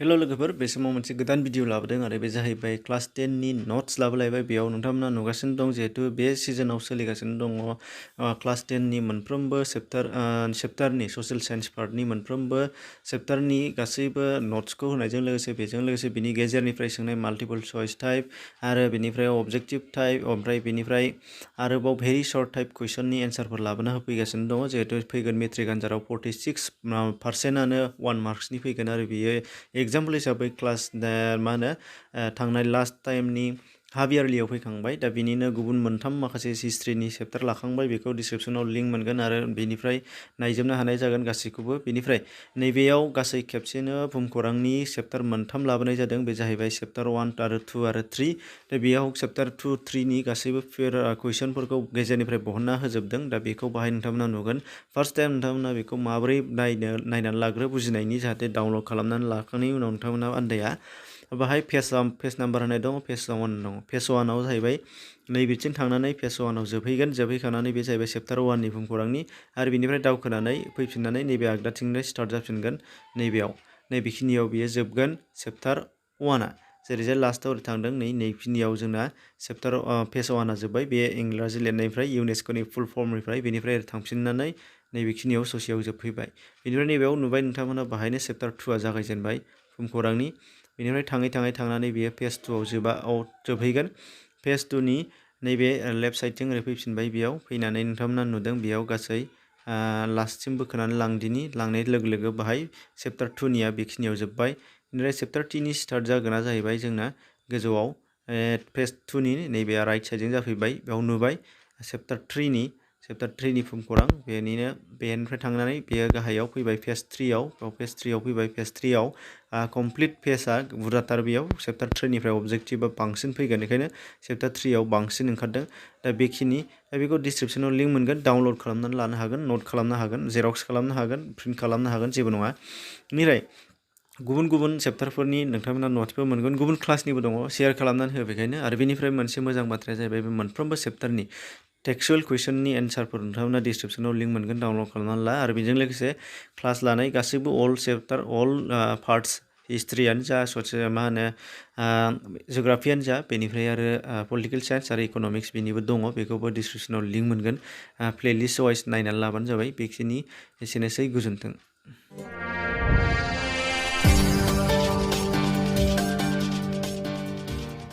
hello लोगोफोर बे समाव मोनसे गोदान भिडिअ लाबोदों आरो बे जाहैबाय क्लास 10 नि नोट्स लाबोलायबाय बेयाव नोंथांमोना नुगासिनो दं जिहेतु बे सिजनाव सोलिगासिनो दङ क्लास 10 नि मोनफ्रोमबो चेप्टारनि ससियेल साइन्स पार्टनि मोनफ्रोमबो चेप्टारनि गासैबो नोट्सखौ होनायजों लोगोसे बिनि गेजेरनिफ्राय सोंनाय माल्टिपल चॉइस टाइप आरो बेनिफ्राय अबजेक्टिव टाइप ओमफ्राय बेनिफ्राय आरोबाव भेरि सर्ट टाइप कुइसननि एन्सारफोर लाबोना होफैगासिनो दङ जिहेतु फैगोन मेट्रिक आनजादाव 46%आनो 1 मार्क्सनि फैगोन आरो बियो एग्जाम्पल हिसाबै क्लास थांनाय लास्ट टाइमनि हाफ इयारलियाव फैखांबाय दा बिनिनो गुबुन मोनथाम माखासे हिस्ट्रिनि चेप्टार लाखांबाय बेखौ डिसक्रिप्शनाव लिंक मोनगोन आरो बेनिफ्राय नायजोबनो हानाय जागोन गासैखौबो बेनिफ्राय नैबेयाव गासै खेबसेनो भुमखौरांनि चेप्टार मोनथाम लाबोनाय जादों बे जाहैबाय चेप्टार 1 आरो 2 आरो 3 दा बेयाव चेप्टार 2 3 नि गासैबो कुइसनफोरखौ गेजेरनिफ्राय बहनना होजोबदों दा बेखौ बाहाय नोंथांमोना नुगोन फार्स्ट टाइम नोंथांमोना बेखौ माबोरै नायनानै लाग्रो बुजिनायनि जाहाथे डाउनलड खालामनानै लाखांनायनि उनाव नोंथांमोना आन्दाया बाहाय पेज नाम्बार होनाय दङ पेज 1 दङ पेज 1 आव जाहैबाय नैबेथिं थांनानै पेज 1 आव जोबहैखांनानै बे जाहैबाय चेप्टार 1 नि भुमखौरांनि आरो बेनिफ्राय दावखोनानै फैफिननानै नैबे आगदाथिंनो स्टार्ट जाफिनगोन नैबेखिनियाव बियो जोबगोन चेप्टार 1 जेरैजाय लास्टआव ओरै थांदों नैखिनियाव जोंना चेप्टार पेज 1 आ जोब्बाय बे इंराजि लिरनायनिफ्राय इउनेस्क'नि फुल फर्मनिफ्राय बेनिफ्राय ओरै थांफिननानै नैबेखिनियाव ससेयाव जोबफैबाय बेनिफ्राय नैबेयाव नुबाय नोंथांमोना बाहायनो चेप्टार 2 आ जागायजेनबाय भुमखौरांनि बेनिफ्राय थाङै थांनानै बेयो पेज 2 आव जोबहैगोन पेज 2 नि नैबे लेफ्ट साइडथिं ओरै फैफिनबाय बेयाव फैनानै नोंथांमोना नुदों बेयाव गासै लास्टसिम बोखोनानै लांनाय लोगो लोगो बाहाय चेप्टार 2 निया बेखिनियाव जोब्बाय बेनिफ्राय चेप्टार 3 नि स्टार्ट जागोना जाहैबाय जोंना गोजौआव पेज 2 नि नैबेया राइट साइडजों जाफैबाय बेयाव नुबाय चेप्टार 3 नि भुमखौरां बेनिफ्राय थांनानै बेयो गाहायाव फैबाय पेज 3 आव पेज 3 आव फैबाय पेज 3 आव कमप्लिट पेजआ बुरजाथार बेयाव चेप्टार 3 निफ्राय अबजेक्टिभआ बांसिन फैगोन बेखायनो चेप्टार 3 आव बांसिन ओंखारदों दा बेखौ डिसक्रिप्शनाव लिंक मोनगोन डाउनलड खालामनानै लानो हागोन नट खालामनो हागोन जेरक्स खालामनो हागोन प्रिन्ट खालामनो हागोन जेबो नङा बेनिफ्राय गुबुन चेप्टारफोरनि नोंथांमोना नटसबो मोनगोन गुबुन क्लासनिबो दङ शेयार खालामनानै हो बेखायनो आरो बेनिफ्राय मोनसे मोजां बाथ्राया जाहैबाय बे मोनफ्रोमबो चेप्टारनि टेक्सुअल कुइसननि एन्सारफोर नोंथांमोना डिसक्रिप्शनाव लिंक मोनगोन डाउनलड खालामनानै ला आरो बेजों लोगोसे क्लास लानाय गासैबो अल पार्टस हिस्ट्रियानो जा जिअग्राफियानो जा बेनिफ्राय आरो पलिटिकेल साइन्स आरो इक'नमिक्स बेनिबो दङ बेखौबो डिसक्रिप्शनाव लिंक मोनगोन प्लेलिस्ट वाइज नायनानै लाबानो जाबाय बेखिनि एसेनोसै गोजोन्थों